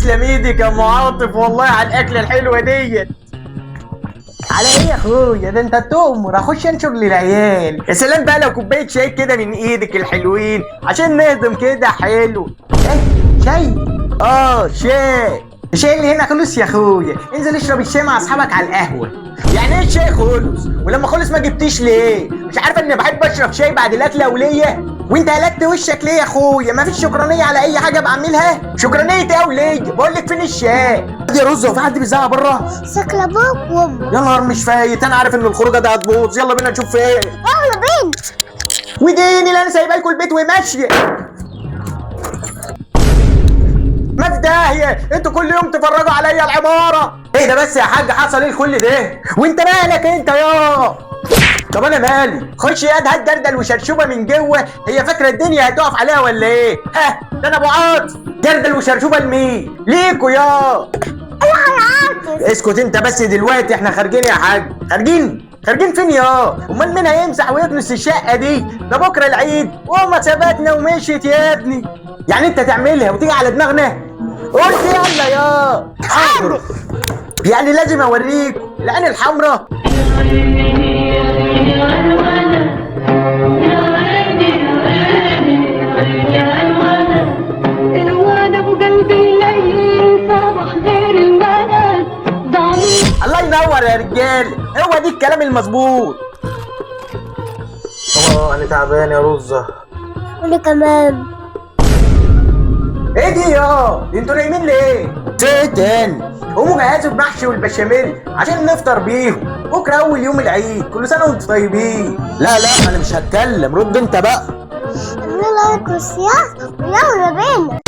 تسلم ايدك يا ام عاطف والله على الاكلة الحلوة ديت. على ايه يا اخويا؟ ده انت تؤمر، اخش انشر للعيال. يا سلام بقى لو كوباية شاي كده من ايدك الحلوين عشان نهضم كده. حلو. ايه شاي؟ اه شاي. الشاي اللي هنا خلص يا اخويا، انزل اشرب الشاي مع اصحابك على القهوة. يعني ايه الشاي خلص؟ ولما خلص ما جبتيش ليه؟ مش عارفه اني بحب اشرب شاي بعد الاكلة وليه؟ وانت قلبت وشك ليه يا اخويا؟ مفيش شكرانيه على اي حاجة بعملها؟ شكرانيه ايه يا وليه؟ بقول لك فين الشاي؟ يا رز، هو في حد بيزعق بره؟ شكل ابوك وامك. يا نهار مش فايت، انا عارف ان الخروجه ده هتبوظ. يلا بينا نشوف فين. يلا بينا. وديني اللي انا سايبه لكم البيت وماشية. ما في داهية، انتوا كل يوم تفرجوا عليا العمارة. ايه ده بس يا حاج؟ حصل ايه لكل ده؟ وانت مالك انت يا؟ طب انا مالي؟ خش يا هات دردل وشرشوبه من جوه، هي فاكره الدنيا هتقف عليها ولا ايه؟ ها ده انا ابو عاطف. دردل وشرشوبه لمين؟ ليكوا يا. اسكت انت بس دلوقتي، احنا خارجين يا حاج. خارجين؟ خارجين فين يا؟ امال مين هيمسح ويكنس الشقة دي؟ ده بكره العيد وما سابتنا ومشيت يا ابني. يعني انت تعملها وتيجي على دماغنا؟ قلت يلا يا حاضر. يعني لازم اوريك العين الحمراء. الواد ابو قلبي ليل صباح غير الولد ضعيف. الله ينور يا رجال، هو دي الكلام المظبوط. اه انا تعبان يا رزه. وانا كمان. ايه دي يا؟ انتوا نايمين ليه؟ ايه تاني؟ قوموا جهزوا المحشي والبشاميل عشان نفطر بيهم، بكره اول يوم العيد، كل سنة وانتوا طيبين. لا لا انا مش هتكلم، رد انت بقى. اعملوا like و share ويلا بينا.